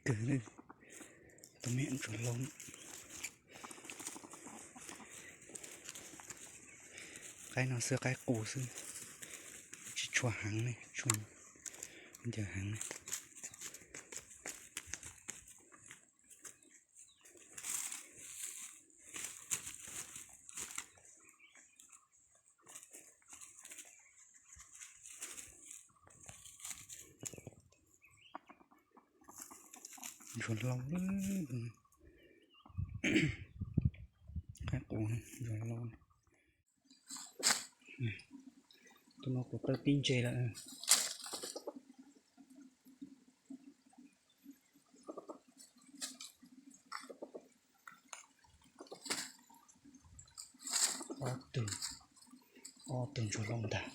kawg na. Tus me ntsuag laus, qaib no xwb qaib qus xwb, tsis tshua heev ne, tshua ncaws heev ne. Ntsuag laus, qaib qus, ntsuag laus. Tus no kuv taw pib ntses lawm. Ob tug, ob tug ntsuag laus ntag.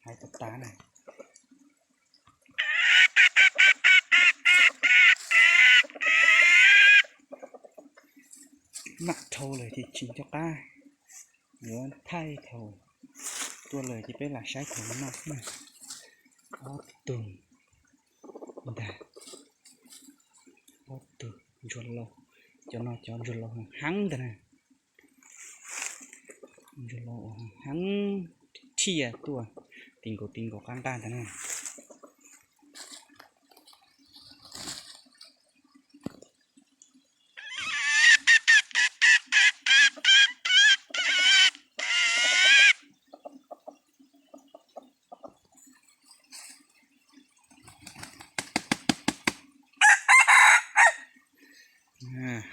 Hais tas tas na. Mam dhau lawm ces tsis nco qab, yuav thaij thaum tuaj lawm ces peb lam saib thaum no xwb na. Ob tug ntag, ob tug ntsuag laus, cov no cov ntsuag laus heev ntag na. Ntsuag laus uas heev thiaj tuaj ti nkaus ti nkaus qab nqaj ntag na.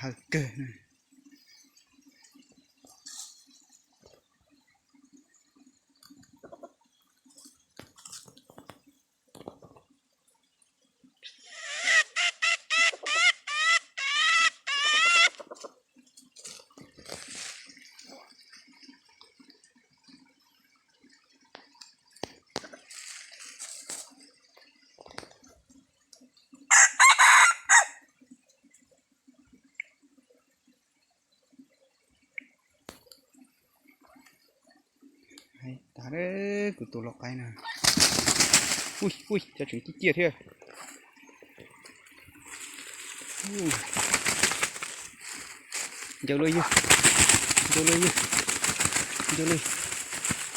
Hawv kawg na. Hais tas kuv tus lau qaib no. Ui, ui, cov tseem ciaj ciaj thiab. Ncaws luaj ywg, ncaws luaj ywg, ncaws luaj,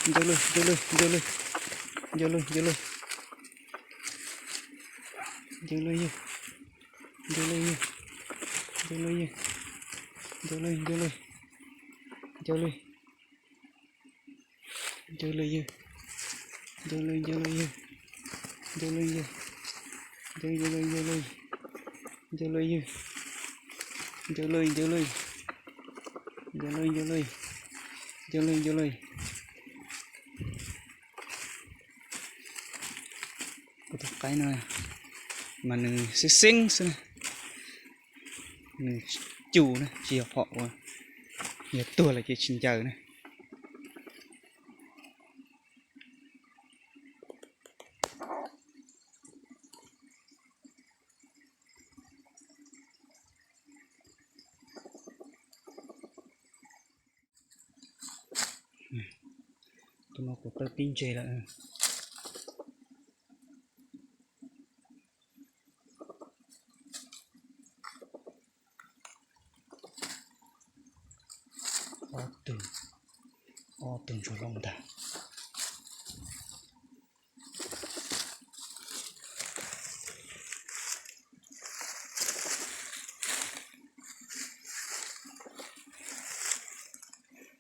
ncaws luaj, ncaws luaj, ncaws luaj, ncaws luaj, ncaws luaj, ncaws luaj ywg, ncaws luaj ywg, ncaws luaj ywg, ncaws luaj, ncaws luaj, ncaws luaj, ncaws luaj ywg, ncaws luaj, ncaws luaj ywg, ncaws luaj ywg, ncaws luaj, ncaws luaj, ncaws luaj ywg, ncaws luaj, ncaws luaj, ncaws luaj, ncaws luaj, ncaws luaj, ncaws luaj. Kuv tus qaib no mas nws xeeb xeeb xwb na, nws tsis cu na, tsis yog phom uas yog tuag lawm ces tsis ncaws na. Tus no kuv taw pib ntses lawm. Ob tug, ob tug ntsuag laus ntag.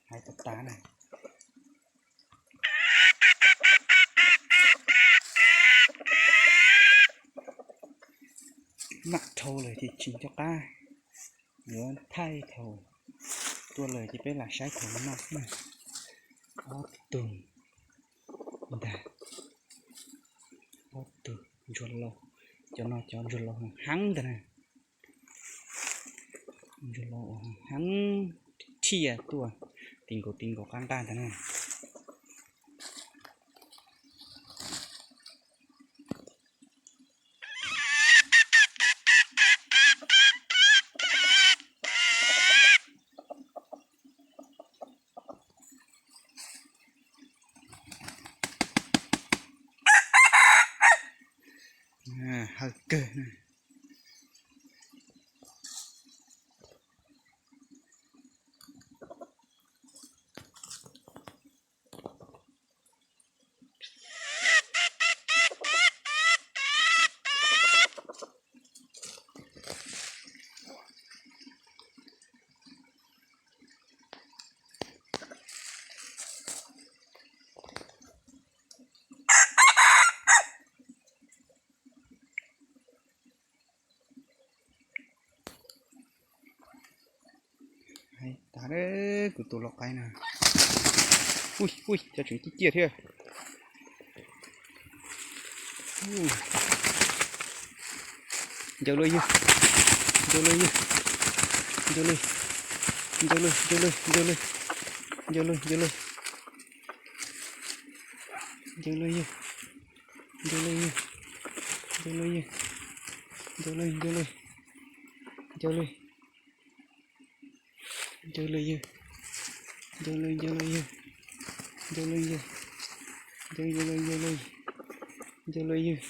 Hais tas tas na. Mam dhau lawm ces tsis nco qab, yuav thaij thaum tuaj lawm ces peb lam saib thaum no xwb na. Ob tug ntag, ob tug ntsuag laus, cov no cov ntsuag laus heev ntag na. Ntsuag laus uas heev thiaj tuaj ti nkaus ti nkaus qab nqaj ntag na. Tawg kawg na. Hais tas kuv tus lau qaib na. Ui, ui, cov tseem ciaj ciaj thiab. Ncaws lawm yawg, ncaws lawm yawg, ncaws lawm, ncaws lawm, ncaws lawm, ncaws lawm, ncaws lawm, ncaws lawm, ncaws lawm yawg, ncaws lawm yawg, ncaws lawm yawg, ncaws lawm, ncaws lawm, ncaws lawm, ncaws lawm yawg, ncaws lawm, ncaws lawm yawg, ncaws lawm yawg, ncaws lawm, ncaws lawm, ncaws lawm yawg,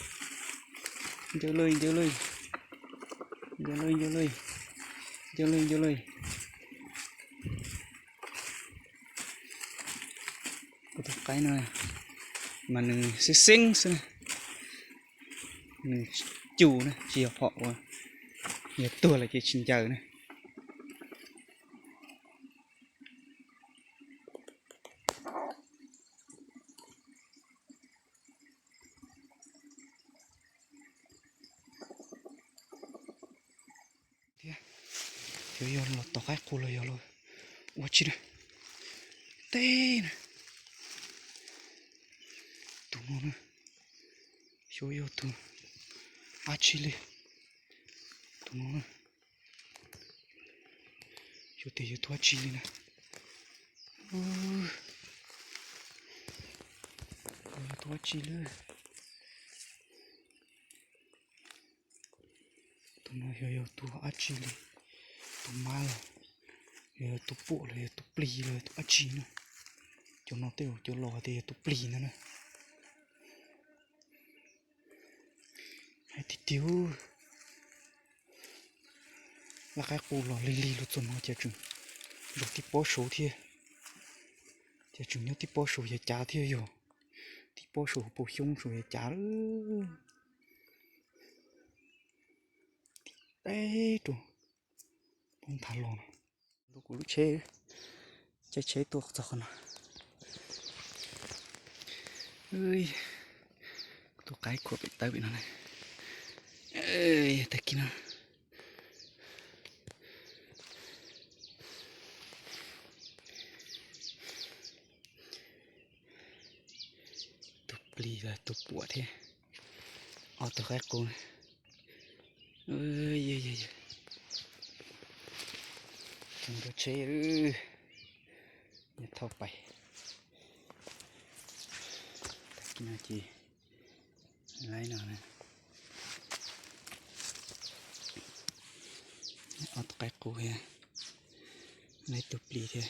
ncaws lawm, ncaws lawm, ncaws lawm, ncaws lawm, ncaws lawm, ncaws lawm. Kuv tus qaib no mas nws xeeb xeeb xwb na, nws cus na, tsis yog phom uas yog tuag lawm ces tsis ncaws na. Thiab, xyov yog los tom qaib qus los yog los ua tsi na. Teb na, tus no na, xyov yog tus dab tsi li, tus no na. Xyov tias yog tus dab tsi li na. Yog tus dab tsi li. Tus no xyov yog tus dab tsi li, tus mab los yog tus puam los yog tus plis los yog tus dab tsi na. Cov no tej zaum cov laus hais tias yog tus plis ntag na. Hais tiag tiag, laj qaib qus los lig lig los txog no ces tseem zaum tib pob saud thiab, ces tseem nyob tib pob saud yav cav thiab yog, tib pob saud pau xyoob saud yav cav lawm. Tib teb rau poob nthav los no. Kuv lub tsheb, caij tsheb tuaj txog qhov no. Tus qaib khuam pem tawb pem no na. Tag kis no tus plis los tus puam thiab ob tug qaib qus. Coob dua tsheb, nyob thauj pais. Tag kis no ces laib no, ob tug qaib qus thiab, laib tug plis thiab.